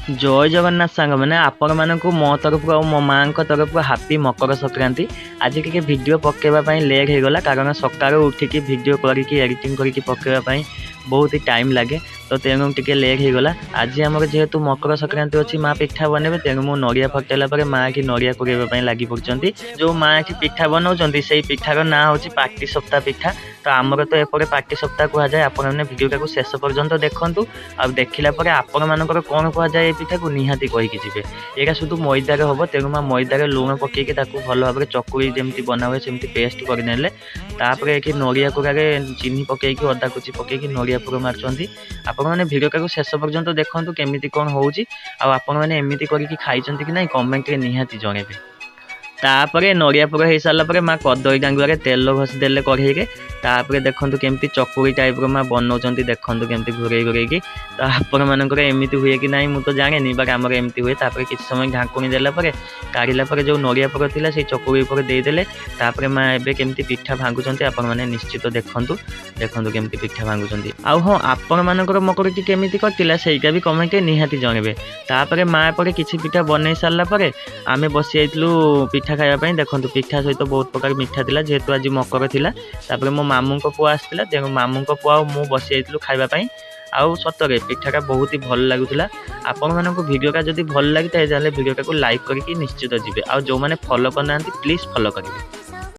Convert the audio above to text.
ଜୟ ଜଗନ୍ନାଥ ସାଙ୍ଗମାନେ, ଆପଣମାନଙ୍କୁ ମୋ ତରଫରୁ ଆଉ ମୋ ମାଆଙ୍କ ତରଫରୁ ହାପି ମକର ସଂକ୍ରାନ୍ତି। ଆଜି ଟିକେ ଭିଡ଼ିଓ ପକାଇବା ପାଇଁ ଲେଟ୍ ହେଇଗଲା, କାରଣ ସକାଳୁ ଉଠିକି ଭିଡ଼ିଓ କରିକି ଏଡ଼ିଟିଂ କରିକି ପକାଇବା ପାଇଁ ବହୁତ ଟାଇମ୍ ଲାଗେ, ତ ତେଣୁ ଟିକେ ଲେଟ୍ ହେଇଗଲା। ଆଜି ଆମର ଯେହେତୁ ମକର ସଂକ୍ରାନ୍ତି ଅଛି, ମା ପିଠା ବନେଇବେ, ତେଣୁ ମୁଁ ନଡ଼ିଆ ଫଟେଇଲା ପରେ ମା ଏଠି ନଡ଼ିଆ କୋରେଇବା ପାଇଁ ଲାଗି ପଡ଼ିଛନ୍ତି। ଯେଉଁ ମା ଏଠି ପିଠା ବନାଉଛନ୍ତି, ସେଇ ପିଠାର ନାଁ ହେଉଛି ପାଟି ସପ୍ତା ପିଠା। ତ ଆମର ତ ଏପଟେ ପାଟି ସପ୍ତା କୁହାଯାଏ। ଆପଣମାନେ ଭିଡ଼ିଓଟାକୁ ଶେଷ ପର୍ଯ୍ୟନ୍ତ ଦେଖନ୍ତୁ, ଆଉ ଦେଖିଲା ପରେ ଆପଣମାନଙ୍କର କ'ଣ କୁହାଯାଏ ଏ ପିଠାକୁ ନିହାତି କହିକି ଯିବେ। ଏଇଟା শুধু ମଇଦାରେ ହେବ, ତେଣୁ ମା ମଇଦାରେ ଲୁଣ ପକାଇକି ତାକୁ ଭଲ ଭାବରେ ଚକୁଳି ଯେମିତି ବନା ହୁଏ ସେମିତି ପେଷ୍ଟ କରିନେଲେ। ତାପରେ ଏଠି ନଡ଼ିଆ କୋରାରେ ଚିନି ପକାଇକି, ଅଦା କୁଚି ପକାଇକି ନଡ଼ିଆ ପୁର ମାରୁଛନ୍ତି। ଆପଣମାନେ ଭିଡ଼ିଓଟାକୁ ଶେଷ ପର୍ଯ୍ୟନ୍ତ ଦେଖନ୍ତୁ କେମିତି କ'ଣ ହେଉଛି, ଆଉ ଆପଣମାନେ ଏମିତି କରିକି ଖାଇଛନ୍ତି କି ନାହିଁ କମେଣ୍ଟରେ ନିହାତି ଜଣେଇବେ। ତାପରେ ନଡ଼ିଆ ପୁର ହେଇସାରିଲା ପରେ ମା କଦଳୀ ଡାଙ୍ଗୁଆରେ ତେଲ ଘଷି ଦେଲେ କଢ଼େଇରେ। ତାପରେ ଦେଖନ୍ତୁ କେମିତି ଚକୁଳି ଟାଇପ୍ର ମା ବନଉଛନ୍ତି, ଦେଖନ୍ତୁ କେମିତି ଘୁରେଇ ଘୁରେଇକି। ତ ଆପଣମାନଙ୍କର ଏମିତି ହୁଏ କି ନାହିଁ ମୁଁ ତ ଜାଣେନି, ବଟ୍ ଆମର ଏମିତି ହୁଏ। ତାପରେ କିଛି ସମୟ ଢାଙ୍କୁଣୀ ଦେଲା ପରେ କାଢ଼ିଲା ପରେ ଯେଉଁ ନଡ଼ିଆ ପୁର ଥିଲା ସେଇ ଚକୁଳି ଉପରେ ଦେଇଦେଲେ। ତାପରେ ମା ଏବେ କେମିତି ପିଠା ଭାଙ୍ଗୁଛନ୍ତି ଆପଣମାନେ ନିଶ୍ଚିତ ଦେଖନ୍ତୁ, ଦେଖନ୍ତୁ କେମିତି ପିଠା ଭାଙ୍ଗୁଛନ୍ତି। ଆଉ ହଁ, ଆପଣମାନଙ୍କର ମକରଟି କେମିତି କଟିଲା ସେଇଟା ବି କମେଣ୍ଟରେ ନିହାତି ଜଣେଇବେ। ତାପରେ ମା ଏପଟେ କିଛି ପିଠା ବନେଇ ସାରିଲା ପରେ ଆମେ ବସି ଯାଇଥିଲୁ ପିଠା ଖାଇବା ପାଇଁ। ଦେଖନ୍ତୁ ପିଠା ସହିତ ବହୁତ ପ୍ରକାର ମିଠା ଥିଲା, ଯେହେତୁ ଆଜି ମକର ଥିଲା। ତାପରେ ମୋ ମାମୁଁଙ୍କ ପୁଅ ଆସିଥିଲା, ତେଣୁ ମାମୁଁଙ୍କ ପୁଅ ଆଉ ମୁଁ ବସି ଯାଇଥିଲୁ ଖାଇବା ପାଇଁ। ଆଉ ସତରେ ପିଠାଟା ବହୁତ ହି ଭଲ ଲାଗୁଥିଲା। ଆପଣମାନଙ୍କୁ ଭିଡ଼ିଓଟା ଯଦି ଭଲ ଲାଗିଥାଏ, ତାହେଲେ ଭିଡ଼ିଓଟାକୁ ଲାଇକ୍ କରିକି ନିଶ୍ଚିତ ଯିବେ, ଆଉ ଯେଉଁମାନେ ଫଲୋ କରିନାହାନ୍ତି ପ୍ଲିଜ୍ ଫଲୋ କରିବେ।